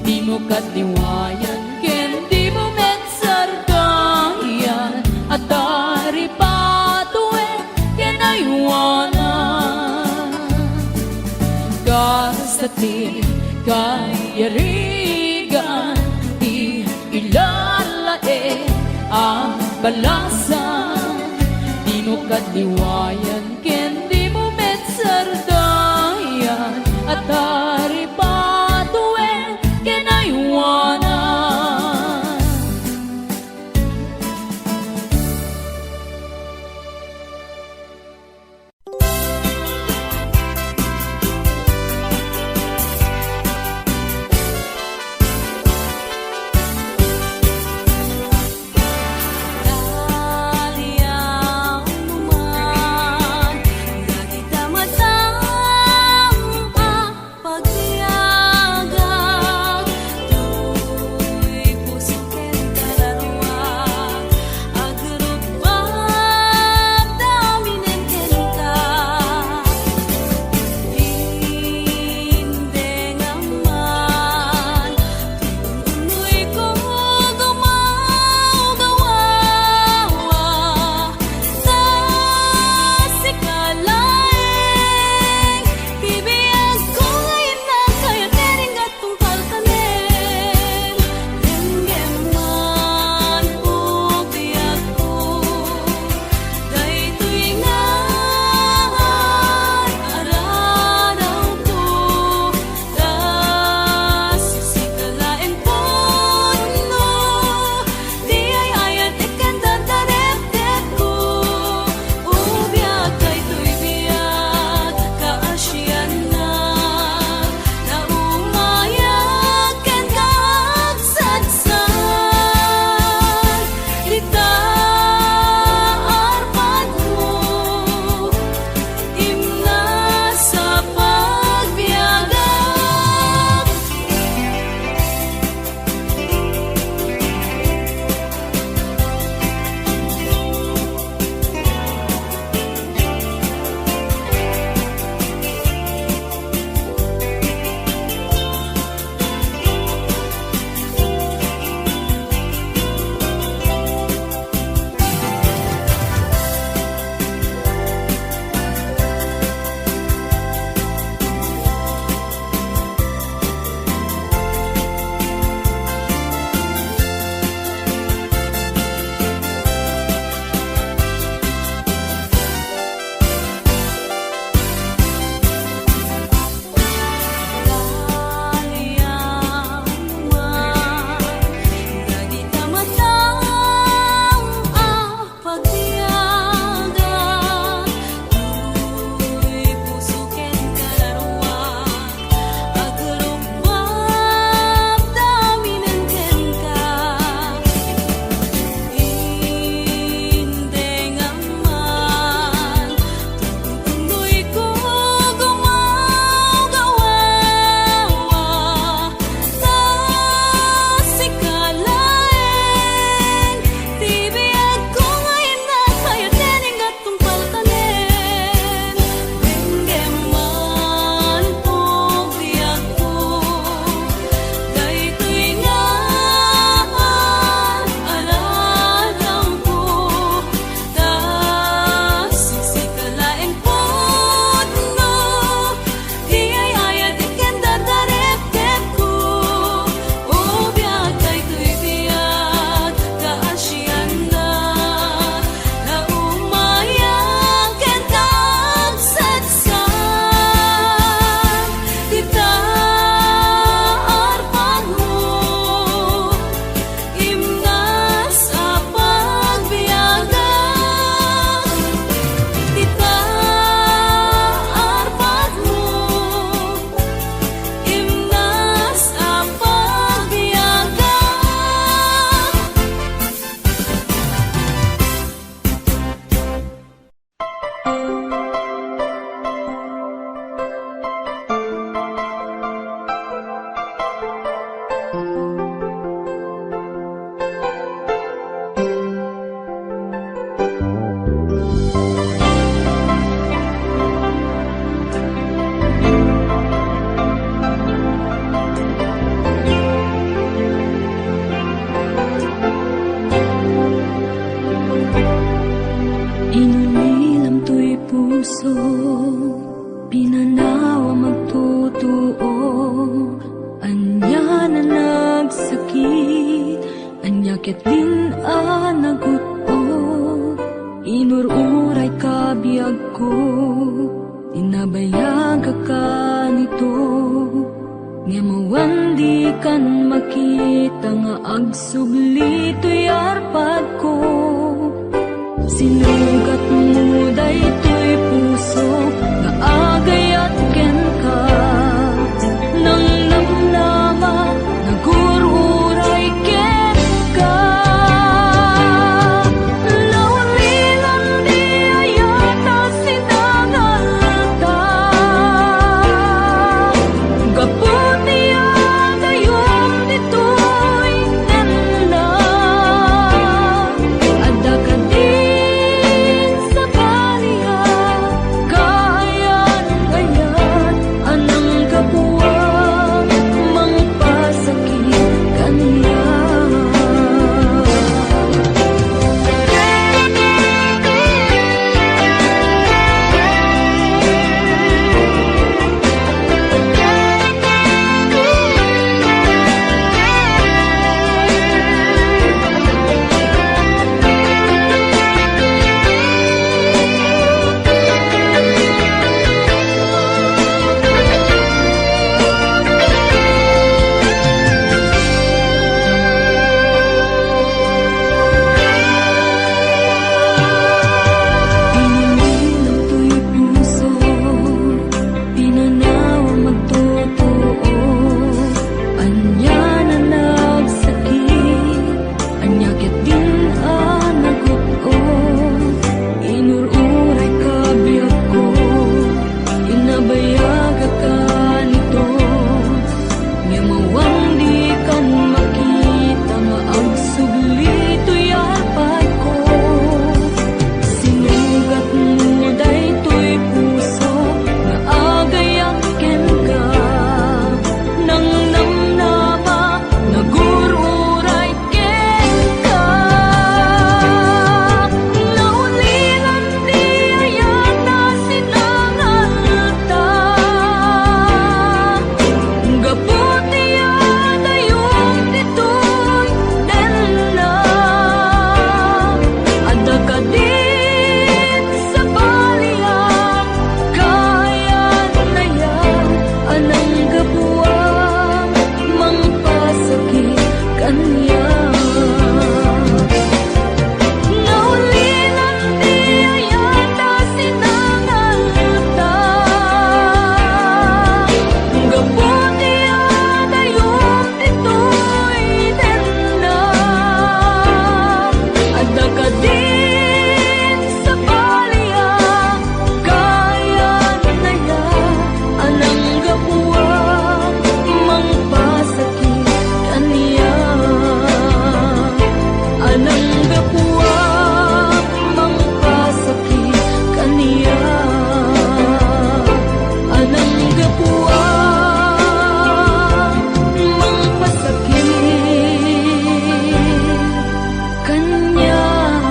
dimo kadliwayan ken dimo met sargayan a taripatuen ken aywanan. Kasta ti kayarigan ti ilalaed a balasan, dimo kadliwayan ken dimo met sardayan a taripatuen ken aywanan. Ket din a nagut-ot, inur-uray ka biagko, inabayagaka nito. Ngem awan dikan makita nga agsubli toy arpadko. Sinugatmo daytoy puso nga agayat kenka. Nangnamnama, nagur-uray kenka. Naulilan ti ayat a sinangalta. Gapu ti adayom ditoy nenna. Adda kadin sabali a kayan-ayat a nanggapuak mangpasakit kaniak. Pinanawam agtotoo, ania a nagsakit, ania ket din a nagut-ot, inur-uray ka biagko, inabayagaka nito. Ngem awan dikan makita nga agsubli toy arpadko. Sinugatmo daytoy puso nga agayat kenka. Nangnamnama, nagur-uray kenka. Naulilan ti ayat a sinangalta. Gapu ti adayom ditoy denna. Adda kadin sabali a kayan-ayat a nanggapuak mangpasakit kaniak. Naulilan ti ayat a sinangalta. Gapu ti adayom ditoy denna. Adda kadin sabali a kayan-ayat a nanggapuak mangpasakit kaniak. A nanggapuak mangpasakit kaniak. A nanggapuak mangpasakit kaniak.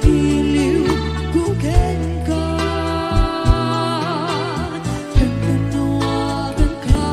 Iliw ko kenka, ken kano a kenka,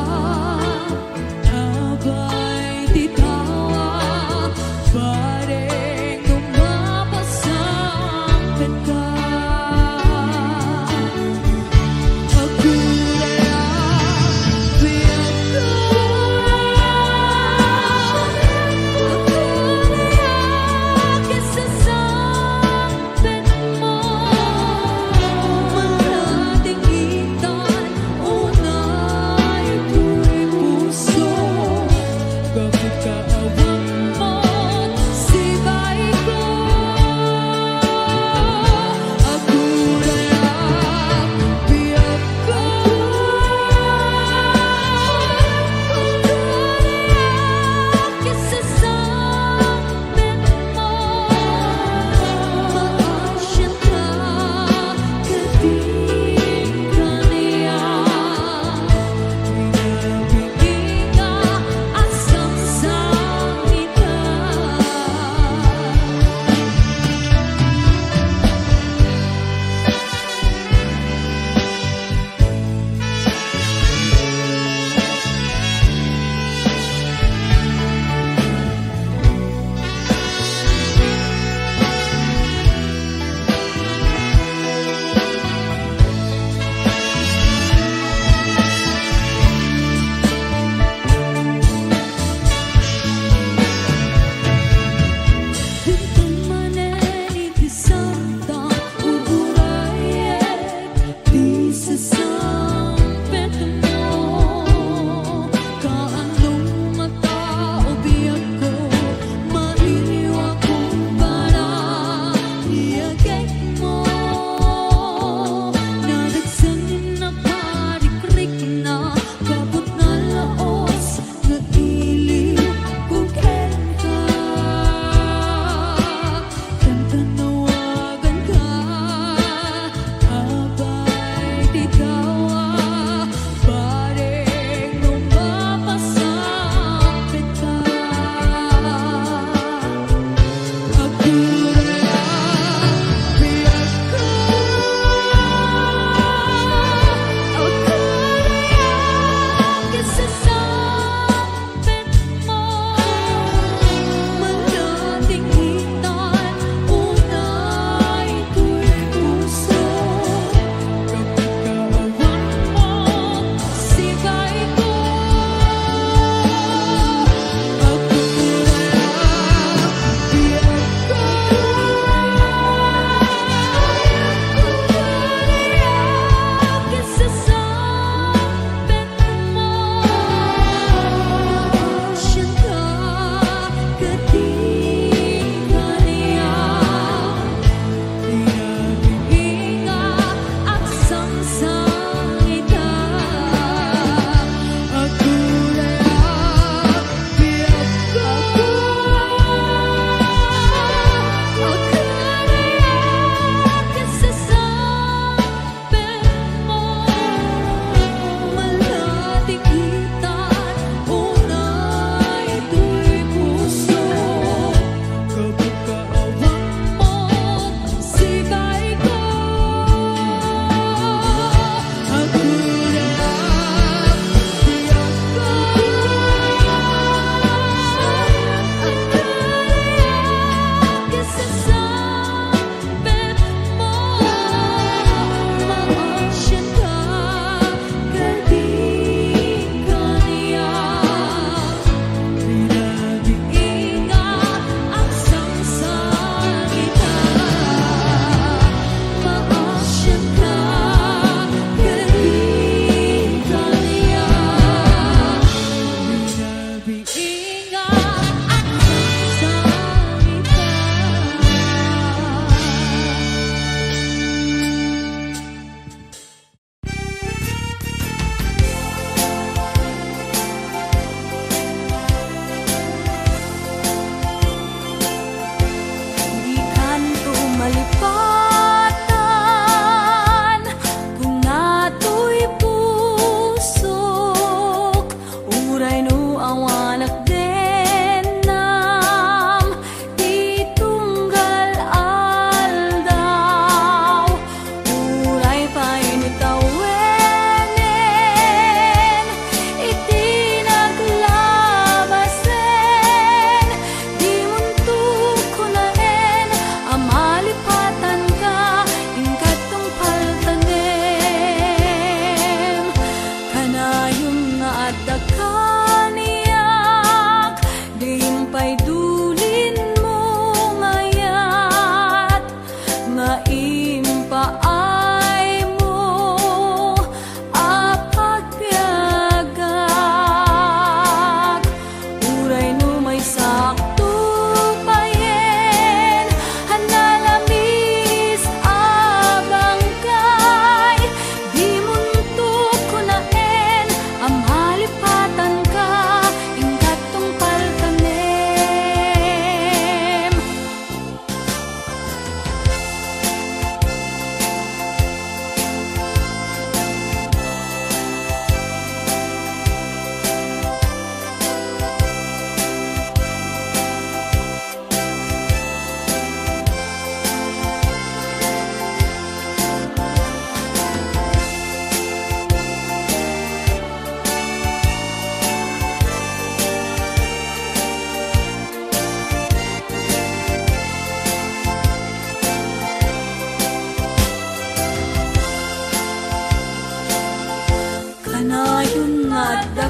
Kanayon nga adda